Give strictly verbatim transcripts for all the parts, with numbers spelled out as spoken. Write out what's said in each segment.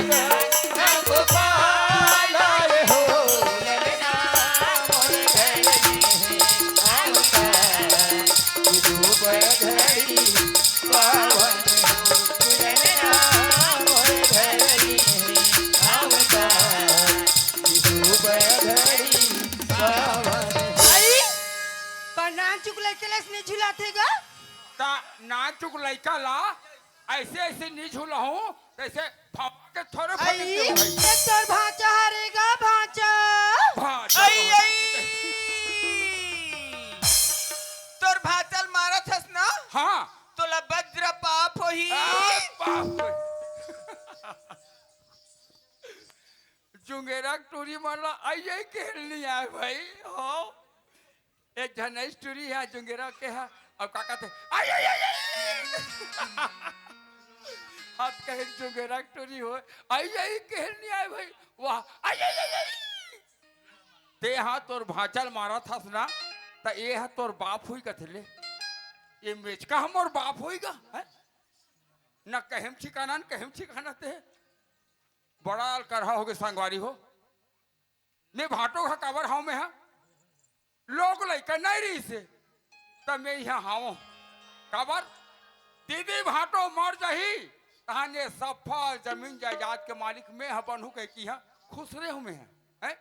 आई, का नानचुक लइका ला अइसने झुलाथे गा? त नानचुक लइका ला अइसे अइसे नी झुलाहूं, तइसे भपक के थोरे फटक आई, देहूं भाई। ये तोर भांचा हरे गा, भांचा। भांचा आई, भांचा। आई। तोर भांचा ल मारत हस ना? हां। तोला बज्रपात होही। आ, बाप रे। जुंगेरा के टूरी मन ला अइयई कहे ल नी आय भाई, हो। एक झन अइस टूरी हे जुंगेरा के हे, अउ का कथे, अइयई, अइयई, अइयई। अब कहे जुंगेरा के टूरी होय, अइयई कहे ल नी आय भाई, वाह, अइयई, अइयई। तें हा तोर भांचा ल मारत हस ना, त ए हा तोर बाप होही कथे ले। ए मेचका ह मोर बाप होही गा, हैं? न कहेम ठिकाना, न कहेम ठिकाना ते। बड़ा अलकरहा होगे संगवारी हो। मैं भांटो हा काबर हंव मैं हा? लोग लइका नइ रहिसे, त मैं इहां हंव। काबर? दीदी भांटो मर जाही, तहां ये सफा जमीन जायदाद के मालिक मैं हा बनहूं कहिके इहां खुसरे हंव मैं हा, हैं?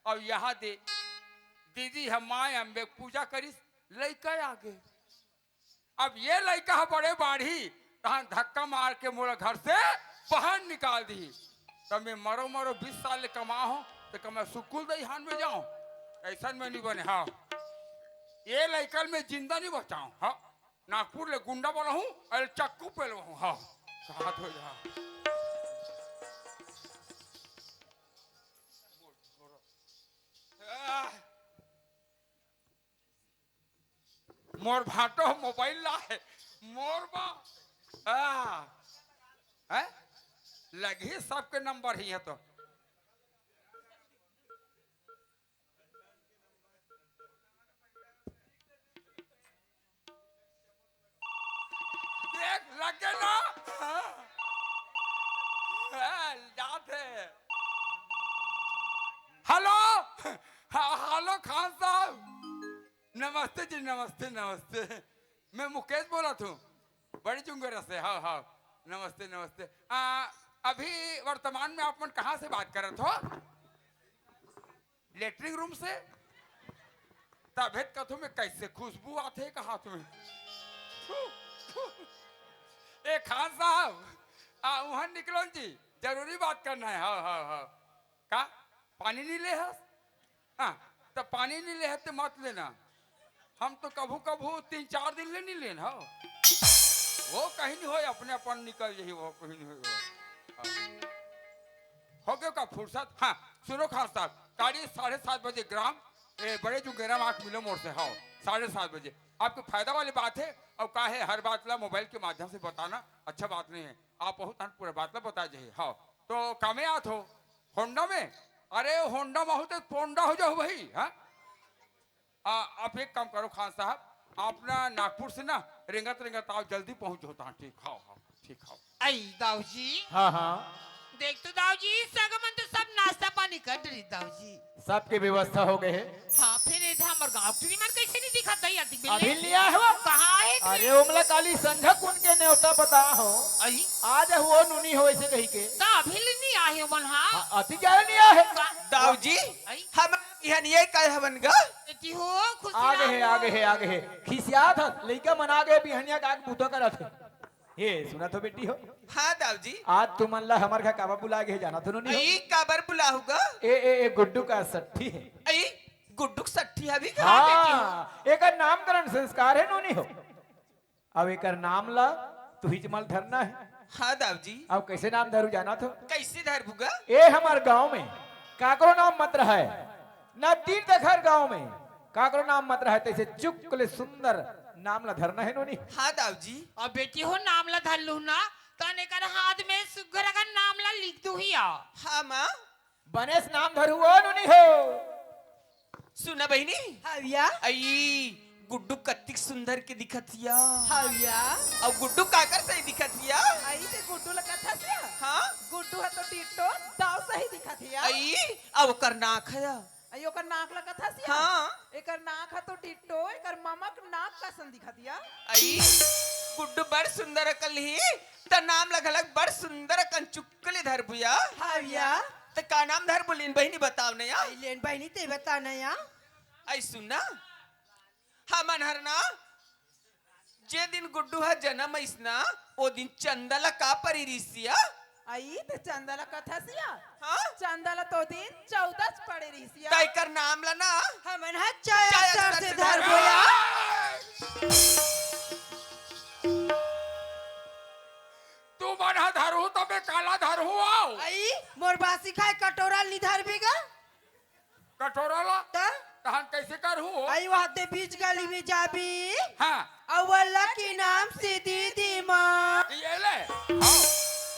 अउ इहां दे दीदी हा माय अम्बे के पूजा करिस, लइका आगे। अब ये लइका ह बड़े बाढ़ही, तहां धक्का मार के मोला घर से बाहर निकाल दिही। त मैं मरो मरो बीस साल ले कमाहूं, त का मैं सुकुल दइहान में जांव? अइसन में नी बने, हां। ये लइका ल मैं जिंदा नी बचांव, हां। नागपुर ले गुंडा बलाहूं, अउ चक्कू पेलवाहूं, हां। साथ हो जा। आह। मोर भांटो मोबाइल ला हे, मोर बा, आ, हैं? लगही सबके नंबर ही हे तो। देख, लगे ना? हाँ। हाँ, जात हे। हेलो, हाँ, हेलो खान साहब। नमस्ते जी, नमस्ते, नमस्ते। मैं मुकेश बोलत हूँ, बड़ी जुंगेरा से। हाँ, हाँ, नमस्ते, नमस्ते। आ, अभी वर्तमान में आप मन कहाँ से बात करत हो? लेटरिन रूम से? तभे त कथों मैं, कैसे खुशबू आथे का हाथ में। ए खान साहब, आ, उहाँ निकलो जी, जरूरी बात करना है। हाँ, हाँ, हाँ। का? पानी नहीं ले हस? हाँ, त पानी नहीं ले हस त मत लेना। हम तो कभू कभू तीन चार दिन ले नहीं लेन, हाँ। वो कहीं नहीं होय, अपने अपन निकल जाही, वो कहीं नहीं होय, वो। हाँ। हो गयो का फुर्सत? हाँ, सुनो खान साहब, काली साढ़े सात बजे ग्राम, ए, बड़े जुंगेरा में आके मिलो मोर से, हाँ, साढ़े सात बजे। आपके फायदा वाली बात है, अउ का है, हर बात ला मोबाइल के माध्यम से बताना अच्छा बात नहीं है। आप बहुत पूरा बात ला बता जाही, हाँ। तो कामे आत हो? होंडा में? अरे होंडा में हो तो पोंडा हो जाओ भाई, हाँ? आ, आप एक काम करो खान साहब, आप ना नागपुर से ना रेंगत रेंगत आओ, जल्दी पहुंच जाओ तहाँ। ठीक, हाव, हाव, ठीक, हाव। आई दाऊ जी। हाँ, हाँ। देख तो दाऊ जी, सगा मन तो सब नाश्ता पानी कर डरिस दाऊ जी। सबके व्यवस्था हो गए है। हाँ, फिर ए हमर गाँव के टूरी मन कैसे नहीं दिखत दाई, अतिक बेर ले? अभी नहीं आए हो? कहाँ है अरे फिर? ओमला काली संझा कुन के नेवता पता हो। आई? आज हो नूनी हो ऐसे कही के। तो अभी ले नहीं आए हो मन, हाँ? हाँ, अति क्या नहीं आए? का? दाऊ जी, आई? हम बिहनिया कहे हवन गा। एती हो, खुशी आगे है, राम। आगे है, आगे है। खिसियात हस, लइका मन आगे, बिहनिया का आग बूता करत है। हे, सुनत हो बेटी हो? हाँ, दाऊ जी। आज तुमन ला हमर घर काबर बुलाए गे हे, जानत हो नोनी हो? आई, काबर बुलाहू गा? ए, ए, ए, गुड्डू का सट्ठी है। आई, गुड्डू के सट्ठी हवी का? हाँ, एकर नामकरण संस्कार है नोनी हो। अब एकर नाम ला तुहिच मन धरना है। हाँ, दाऊ जी। अब कैसे नाम धरू जानत हो? कैसे धरबू गा? ए हमर गांव में काकरो नाम मत रहय, ना तीर तखार गांव में काकरो नाम मत रहय, तैसे चुक ले सुंदर नाम ला धरना है नोनी। हाँ, दाऊ जी। अब बेटी हो नाम ला धर लू ना, तन एकर हाथ में सुग्घर अकन नाम ला लिख दूही आ। हाँ, माँ। बने से नाम धरू ओ नोनी हो। सुना बहिनी। हाँ भैया। आई गुड्डू कत्तिक सुंदर के दिखत हिया। हाँ भैया। अउ गुड्डू काकर से दिखत हिया? आई ते गुड्डू ला कथस या? हाँ। गुड्डू ह तो टीट अब ओकर नाक हे या? अई ओकर नाक ला कथस या? हाँ। एकर नाक ह तो डिट्टो, एकर ममक नाक कसन दिखत या। अई, गुड्डू बड़ सुंदर अकन ही, त नाम ला घलक बड़ सुंदर अकन चुक्क ले धरबू या। हाँ या। त का नाम धरबू, लेन बहिनी बताव न या। अई लेन बहिनी ते बता न या। अई सुन ना, हमन हर ना जे दिन गुड्डू ह जनम अइस ना, ओ दिन चंदा ला का परे रिहिस या? अई, त चंदा ला कथस या? हाँ? चंदा ला तो दिन चौदस परे रिहिस या। त एकर नाम ला ना हमन ह चाय चाय अक्षर अक्षर से से धरबो धरबो या। या। तुमन ह धरहू त मैं काला धरहू आव? अई, मोर बासी खाय कटोरा ल नी धरबे गा? कटोरा ला? त? तहन कइसे करहूँ? अई, वहाँ ते बीच गली में जाबे। हाँ। अउ अल्लाह के नाम से दे दे माँ। ये ले। हाँ।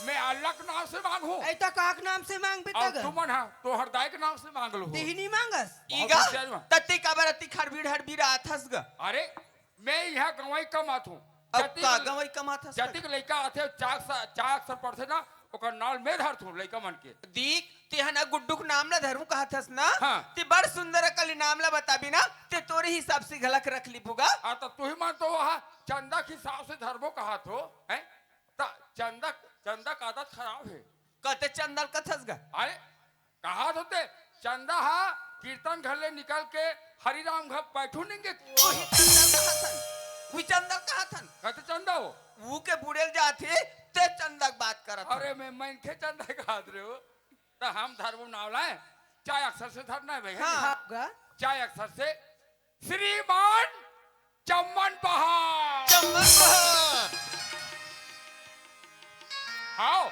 मैं अल्लाह के नाम से मांगहूँ। अई, त काक नाम से मांगबे अउ तग? तुमन हा, तोहर दाई के नाम से मांग लूँ। तेही नी मांगस? बहुत ईगा, होशियार बा। तत्ते काबर अति खड़बीड़ हड़बीड़ आथस गा। अरे, मैं इहाँ गंवई कमात हूँ। अब जतिक का गंवई कमात हस? जतिक लइका आथे, चाक सा, चाक सा पढ़थे ना, ओकर नाम मैं धरथूँ लइका मन के। दीख, तेहा ना गुड्डू के नाम ला धरहूँ कहत हस ना, हाँ। ते बड़ सुंदर अकन ले नाम ला बताबे ना, ते तोरे हिसाब से घलक रख लिबो गा। हाँ, त तुही मन तो वहाँ चंदा के हिसाब से धरबो कहत हो, हैं? त चंदा, चंदा के आदत खराब हे। कते चंदा ल कथस गा? अरे, कहात होते, चंदा हा कीर्तन घर ले निकल के हरिराम घर बैठू निंगे। वही चंदा कहत हन, वही चंदा कहत हन। कहते चंदा हो? वो के बुड़ेल जाथे, ते चंदा के बात करत हन। अरे, मैं मनखे चंदा कहत रहे हो, त हम धरबो नाव लाए, चाय अक्षर से धरना है भाई, है हाँ। ना? हाँ गा। चाय अक्षर से श्रीमान चम्मन पहाड़। चम्मन पहाड़। हाव,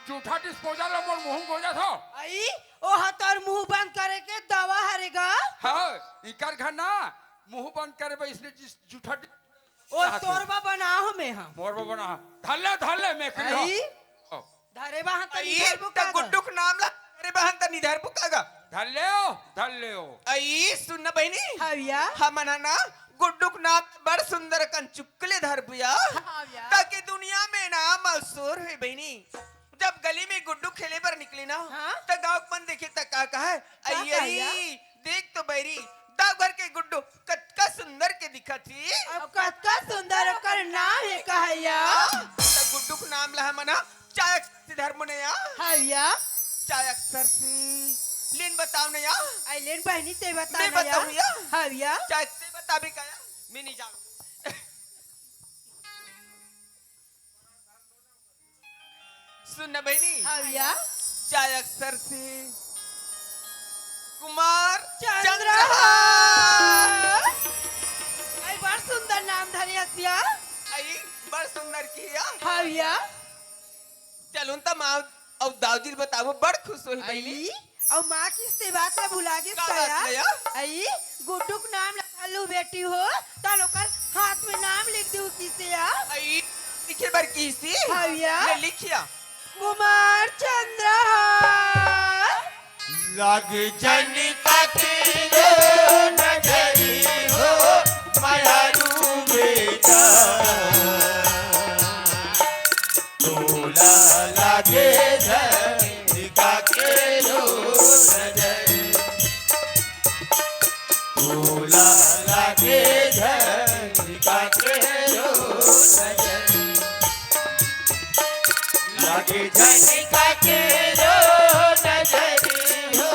जूठा डिस्पोजल ल मोर मुंह गोजत हव। अई, ओह तोर मुंह बंद करे के दवा हरे गा। हाव, इकर घर ना मुंह बंद करे बर इसने जिस जूठा डि-, ओ रहत हे। तोर बर बनाहूं मैं हा। मोर बर बना। धर ले, धर ले, मैं कही हव। अई। हाव। धरे बहन त अई, निधरबो त का गा? गुड्डू के नाम ला धरे बहन त निधरबो का गा? धर लेव, धर लेव। अई, सुन ना बहिनी। हव या। हमन ह ना गुड्डू के नाम बड़ सुंदर अकन चुक्क ले धरबो या। हव या। ताकि दुनिया में नाम अउ शोर होय बहिनी। जब गली में गुड्डू खेले बर निकले ना, हाँ? त गाँव के मन देखे त का कहे? का अई, कहे या? अई, देख तो बैरी, दाऊ घर के गुड्डू कतका सुंदर के दिखत ही। अब कतका सुंदर ओकर नाम हे कहया। हाँ, त गुड्डू के नाम ला हमन ह चाय अक्षर से धरबो न या। हव या। चाय अक्षर से। लेन बताव न या। अई लेन बहिनी ते बता मैं न या। बताहूं या। हव या। चाय से बताबे का या? मैं नहीं जानूं। सुन ना बहिनी। हव या। चाय अक्षर से कुमार चंद्रहास। चंद्रहास। अई बड़ सुंदर नाम धरे हस या। अई बड़ सुंदर किया। हव या। चलूं त माँ अउ दाऊजी ल बताबो, बड़ खुश होही बहिनी। अई, अउ माँ किस ते बात ला भुला गेस का का बात या? ला या? अई, गुड्डू के नाम ला घलो बेटी हो, तहन ओकर हाथ में नाम लिख देहू किसे या? अई, लिखे बर किसी? हव या। ले लिखिया। कुमार चंद्रहास। लागे झन काके लो नजरी हो, मयारू बेटा। तोला लागे झन काके लो नजरी। तोला लागे झन काके लो नजरी। लागे झन काके लो नजरी हो,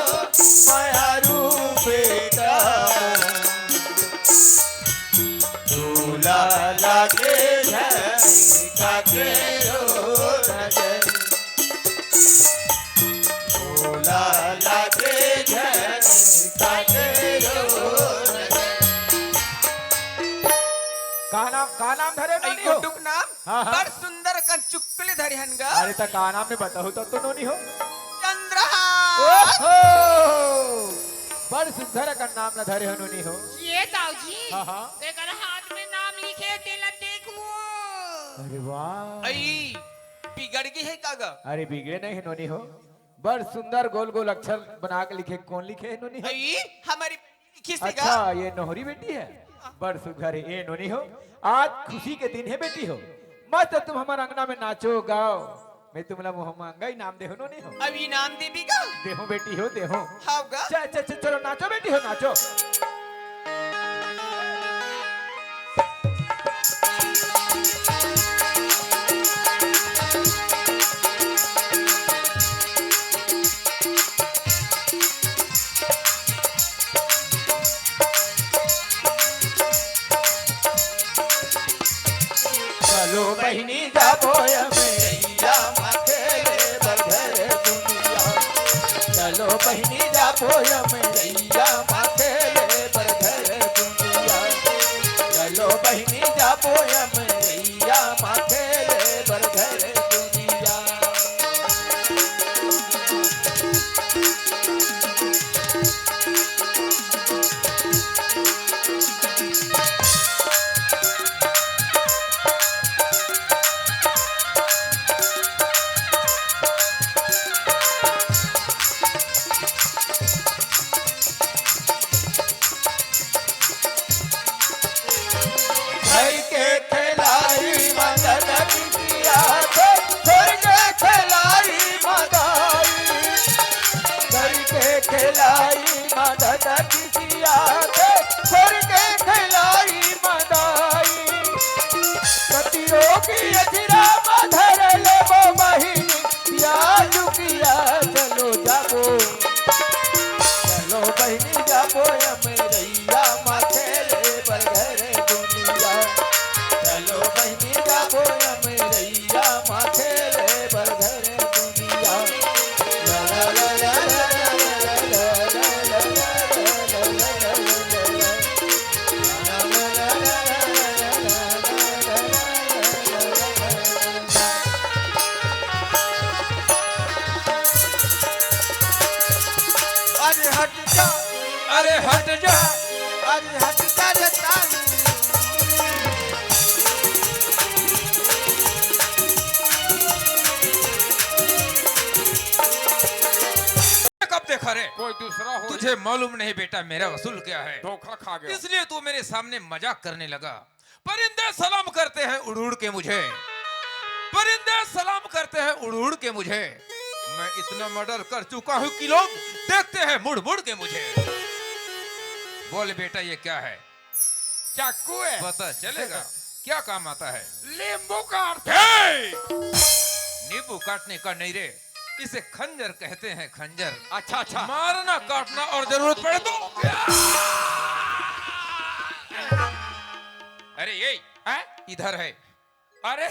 मयारू बेटा। तोला लागे झन काके लो नजरी। तोला लागे झन काके लो नजरी। का नाम, का नाम धरे अई नोनी हो? गुड्डू के नाम हाँ, हाँ। बड़ सुंदर अकन चुक्क ले धरे हन गा। अरे त का नाम में बताहू त तो नोनी हो? चंद्रहास। ओहो! बड़ सुंदर अकन नाम ला धरे हो नोनी हो। ये दाऊजी, हाँ, हाँ। एकर हाथ में नाम लिखे हे, तेला देखो। अरे वाह। अई, बिगड़ गे हे का गा? अरे बिगड़े नहीं हे नोनी हो, बड़ सुंदर गोल गोल अक्षर बना के लिखे, कोन लिखे हे नोनी हो? अई, हमर लिखिस हे गा। अच्छा, ये नोहरी बेटी हे, बड़ सुघर हे। ए नोनी हो, आज खुशी के दिन हे बेटी हो, मस्त तुम हमर अंगना में नाचो गाओ, मैं तुमला मोह मांगा इनाम देहूं नो नहीं हो? अब इनाम देबी का? देहूं बेटी हो, देहूं। हाव गा? चल, चल, चल, चलो नाचो बेटी हो, नाचो। चलो बहिनी जाबो अमरैया मा खेले बर घर दुनिया। चलो बहिनी जाबो अमरैया मा खेले बर घर दुनिया। चलो बहिनी जाबो अमरैया मा खेले बर घर दुनिया। घर के खेलाई मदद किया थे, घर के खेलाई मदाई, घर के खेलाई मदद किया थे, घर के खेलाई मदाई। कतिरो की अजरा मा धर लेबो बहिनी, पिया चुकिया चलो जाबो। चलो बहिनी जाबो अमरैया मा खेले बर घर दुनिया। चलो बहिनी जाबो अमरैया मा खेले बर घर दुनिया। अरे हट जा, अरे हट जा, अरे हट जा रे तारी। कब देखा रे? कोई दूसरा हो। तुझे मालूम नहीं बेटा, मेरा असूल क्या है। धोखा खा गया। इसलिए तू मेरे सामने मजाक करने लगा। परिंदे सलाम करते हैं उड़ उड़ के मुझे, परिंदे सलाम करते हैं उड़ उड़ के मुझे। मैं इतना मर्डर कर चुका हूँ कि लोग देखते हैं मुड़ मुड़ के मुझे। बोल बेटा, ये क्या है? चाकू है। पता चलेगा क्या काम आता है। नींबू काटते हैं। नींबू काटने का नहीं रे, इसे खंजर कहते हैं, खंजर। अच्छा, अच्छा। मारना, काटना और जरूरत पड़े तो। अरे ये हैं? इधर है। अरे,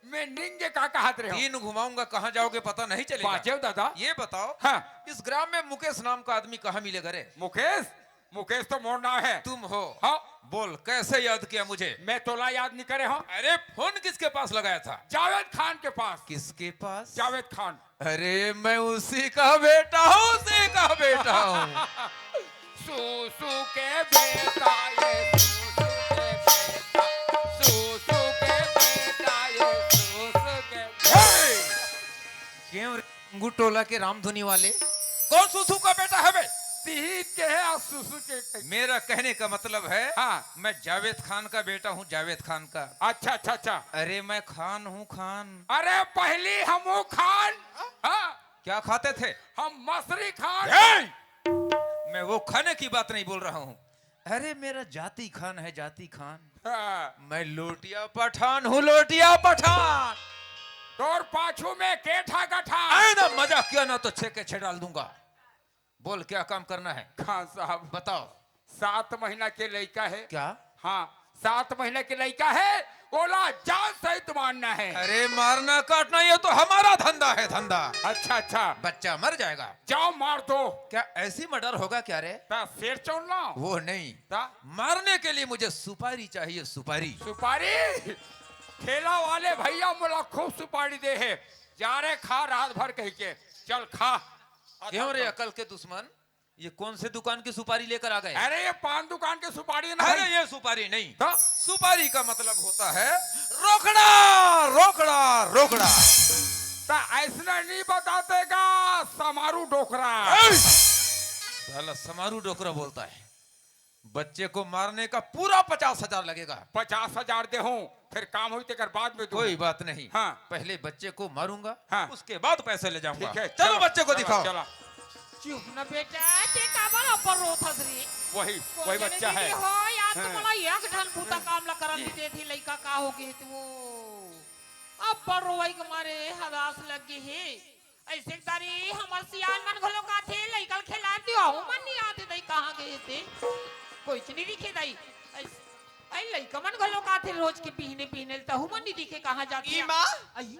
मैं निंगे का कहत रहे हो? तीन घुमाऊंगा, कहाँ जाओगे पता नहीं चलेगा। बाजेव दादा। ये बताओ, हाँ। इस ग्राम में मुकेश नाम का आदमी कहाँ मिलेगा रे? मुकेश? मुकेश तो मोर नाम है। तुम हो? हाँ। बोल, कैसे याद किया मुझे? मैं तोला याद नहीं करे हो। अरे, फोन किसके पास लगाया था? जावेद खान के पास। किसके पास? जावेद खान। अरे, मैं उसी का बेटा हूँ, उसी का बेटा हूँ। सूसू के बेटा ये, सूसू के बेटा, सूसू के बेटा ये, सूसू के। हे! क्यों रे, टोला के रामधुनी वाले? कौन सूसू का बेटा है बे? तिही के है और सूसू के। मेरा कहने का मतलब है, हाँ। मैं जावेद खान का बेटा हूँ, जावेद खान का। अच्छा, अच्छा, अच्छा। अरे, मैं खान हूँ, खान। अरे, पहली हम हूँ खान। हाँ। क्या खाते थे? हम मछरी खान। ए! मैं वो खाने की बात नहीं बोल रहा हूँ। अरे, मेरा जाति खान है, जाति खान। हाँ। मैं लोटिया पठान हूँ, लोटिया पठान। तोर पाछू में केठा गठान। आए ना, मजाक किया ना तो छह के छह डाल दूंगा। बोल, क्या काम करना है? खान साहब। बताओ। सात महीना के लइका है। क्या? हाँ, सात महीना के लइका है, ओला जान सहित मारना है। अरे, मारना काटना ये तो हमारा धंधा है, धंधा। अच्छा, अच्छा। बच्चा मर जाएगा। जाओ, मार दो। क्या ऐसी मर्डर होगा क्या रे? ता शेर चौन लाओ। वो नहीं। ता? मारने के लिए मुझे सुपारी चाहिए, सुपारी। सुपारी? ठेला वाले भैया मोला खूब सुपारी दे है। जा रे, खा रात भर कह के। चल, खा। क्यों रे, अकल के दुश्मन? ये कौन से दुकान की सुपारी लेकर आ गए? अरे, ये पान दुकान की सुपारी है ना अरे, भाई। ये सुपारी नहीं। तो? सुपारी का मतलब होता है रोकड़ा, रोकड़ा, रोकड़ा। तो ऐसने नहीं बताते का समारू डोकरा। ए! साला समारू डोकरा बोलता है। बच्चे को मारने का पूरा पचास हजार लगेगा। पचास हजार देहूं, फिर काम होई तेकर बाद में दूं। कोई बात नहीं। हाँ। पहले बच्चे को मारूंगा, हाँ। उसके बाद पैसे ले जाऊंगा। ठीक है, चलो, चलो, बच्चे को चलो, दिखाओ। चलो। चुप न बेटा, ते काबर अब्बड़ रोथस रे? वही, कोन वही जने बच्चा है। दीदी हो, यार, तो हाँ। मोला एक ठन बूता काम ला करन जी। नइ देत हे, लइका का हो गे हे वो। अब्बड़ रोवई के मारे हदास लग गे हे। अइसे दारी हमर सियान मन घलो काथे, लइका ल खेला दियो, अहू मन नइ आते दई, कहाँ गे हे ते? कोई च नइ दिखे दई। अइस-, अई लइका मन घलो काथे रोज के बिहने बिहने ल, तहू मन नइ दिखे, कहाँ जाथे? ई माँ, अई।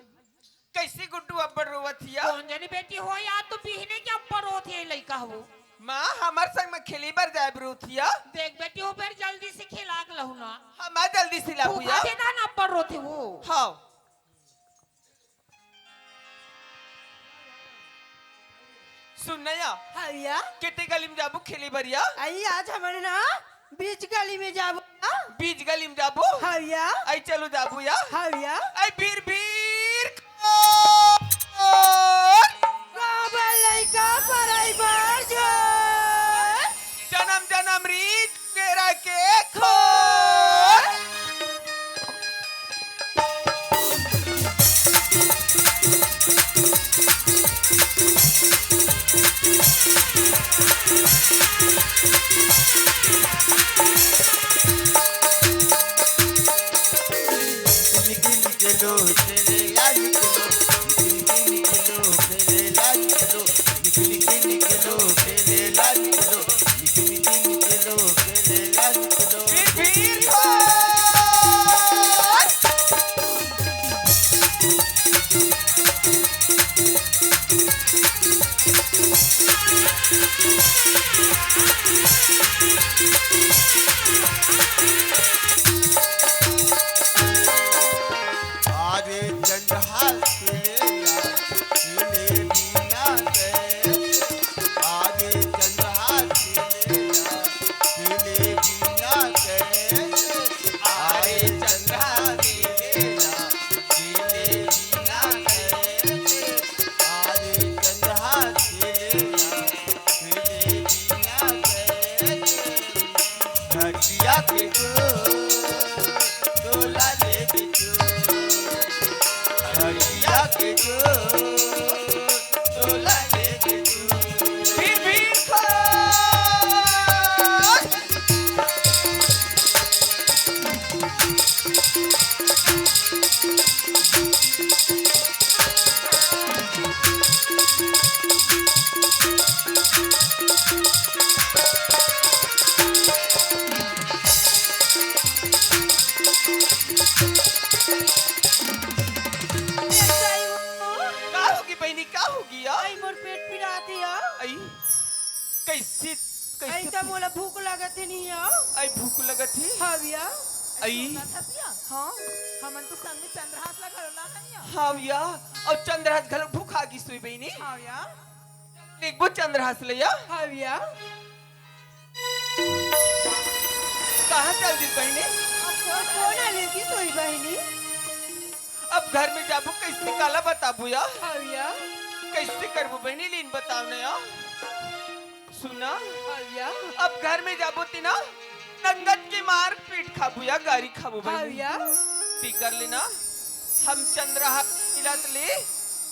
कइसे गुड्डू अब्बड़ रोवत हिया? कोन जनी बेटी हो यार, तू बिहने के अब्बड़ रोत हे लइका हो। माँ, हमर संग में खेले बर जाए बर रोत हिया। देख बेटी हो, फेर जल्दी से खेला के लहू ना। हाँ माँ, जल्दी से लाबू भूखा या। थे ना, अब्बड़ रोथे वो। हाँ। सुन ना या। हाँ भैया। केते गली में जाबू खेले बर या? अई आज हमन ना बीच गली में जाबू ना। बीच गली में जाबू? हाँ भैया। अई चलो जाबू या। हाँ भैया। अई बीर बीर खोर। काबर लइका परई बर झोर। जनम जनम रीत मेरा के खोर। का होगी बहिनी, का होगी यार? आई मोर पेट पिरात हे यार। आई, कइसे, कइसे आई त मोला भूख लगत हे नहीं यार। आई भूख लगत हे? हाँ भैया। आई। सुनत हस या? हाँ। हमन तो संग में चंद्रहास ला घलो लानन या। हाँ भैया, अउ चंद्रहास घलो भूखा गिस होही बहिनी। हाँ भैया। लेगबो चंद्रहास ल या। हाँ भैया। कहाँ चल दिस बहिनी? अब कोन, कोन ह लेगिस होही बहिनी? अब घर में जाबो, कइसे काला बताबो या? हाँ भैया। कइसे करबो बहिनी, लीन बताव ना या। सुना। हाँ भैया। अब घर में जाबो ती ना, संगत के मार पीट खाबो या गारी खाबो हाँ बहिनी। भैया। तेकर ले ना, हम चंद्रहास मिलत ले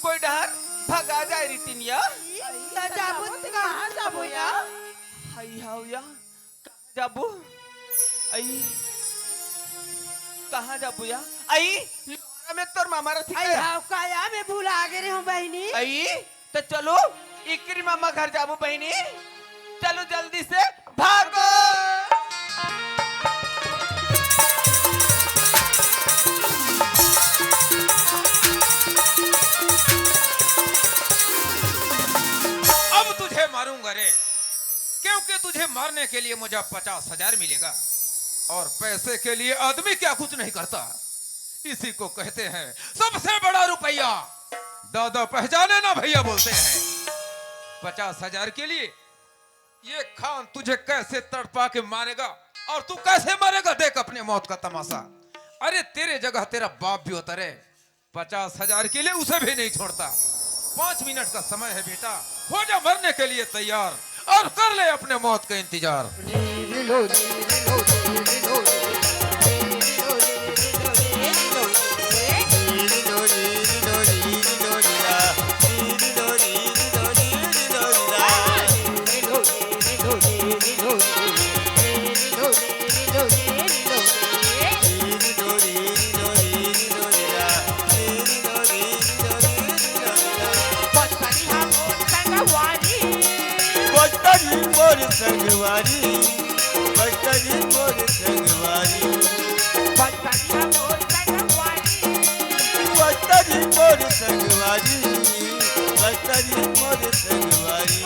कोई डहर भगा जाए रितिन या। त जाबो त कहाँ जाबो या? हई हाव या। कहाँ जाबो? आई। कहाँ जाबो या? आई, लोहरा में तोर मामा रथे आई का? हाव का या, मैं भुला गे रेहेंव बहिनी। आई, त चलो, इकरी मामा घर जाबो बहिनी। चलो जल्दी से भागो। अब तुझे मारूंगा रे, क्योंकि तुझे मारने के लिए मुझे पचास हजार मिलेगा, और पैसे के लिए आदमी क्या कुछ नहीं करता। इसी को कहते हैं सबसे बड़ा रुपया। दादा पहचाने ना भैया बोलते हैं। पचास हजार के लिए ये खान तुझे कैसे तड़पा के मारेगा और तू कैसे मरेगा, देख अपने मौत का तमाशा। अरे तेरे जगह तेरा बाप भी होता रे, पचास हजार के लिए उसे भी नहीं छोड़ता। पाँच मिनट का समय है बेटा, हो जा मरने के लिए तैयार और कर ले अपने मौत का इंतजार। बस्तरी मोर संगवारी, बस्तरी मोर संगवारी, बस्तरी मोर संगवारी, बस्तरी मोर संगवारी।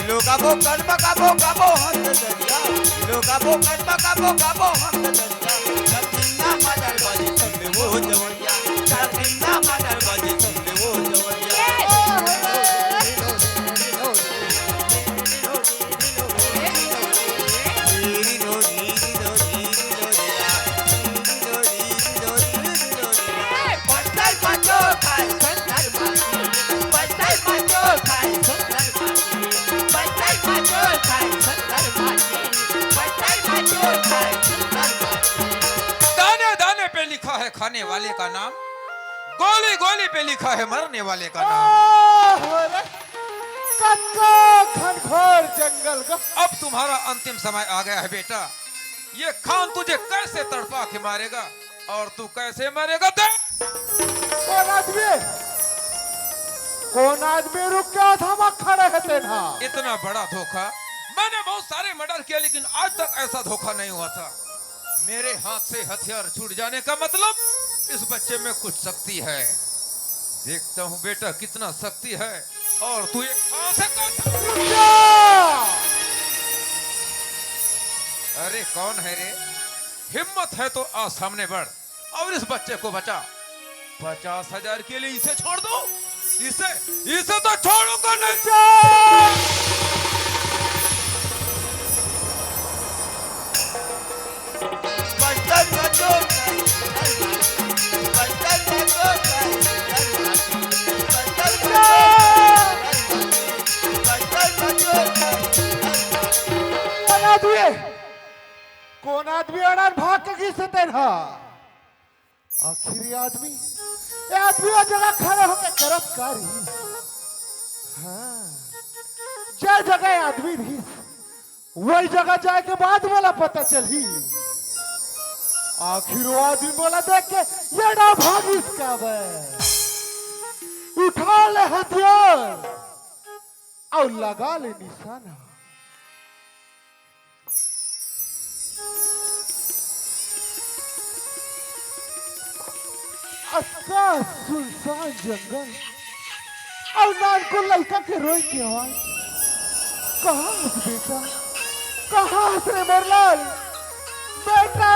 लोका बो कर्म काबो काबो हंस दरिया, लोका बो कर्म काबो काबो हंस दरिया। दक्षिणा मादर बाजी सुन ले वो जवैया, दक्षिणा मादर बाजी सुन ले वो जवैया। दाने दाने पे लिखा है खाने वाले का नाम, गोली गोली पे लिखा है मरने वाले का नाम। आह, अरे, कतका घनघोर जंगल का। अब तुम्हारा अंतिम समय आ गया है बेटा। ये खान तुझे कैसे तड़पा के मारेगा और तू कैसे मरेगा? देख। कौन आदमी? कौन आदमी रुक के आधा मा खड़े है तेना? इतना बड़ा धोखा। मैंने बहुत सारे मर्डर किया, लेकिन आज तक ऐसा धोखा नहीं हुआ था। मेरे हाथ से हथियार छूट जाने का मतलब इस बच्चे में कुछ शक्ति है। देखता हूँ बेटा, कितना शक्ति है। और तू एक पांव से कर। रुक जा। अरे कौन है रे? हिम्मत है तो आ सामने बढ़ और इस बच्चे को बचा। पचास हजार के लिए इसे छोड़ दो, इसे, इसे तो छोड़ूंगा नहीं। जा। कौन आदमी? कौन आदमी अड़ान भाग के गिस तेन हा? आखिर ये आदमी, ये आदमी वो जगह खड़े होके करत का रही? हाँ, जे जगह ये आदमी रही, वही जगह जाए के बाद मोला पता चलही। आखिर वो आदमी मोला देख के ये ना भागिस का बे। उठा ले हथियार और लगा ले निशाना। अतका सुनसान जंगल अउ नानकुन लइका के रोए के आवाज। कहाँ हस बेटा? कहाँ हस रे मोर लाल? बेटा!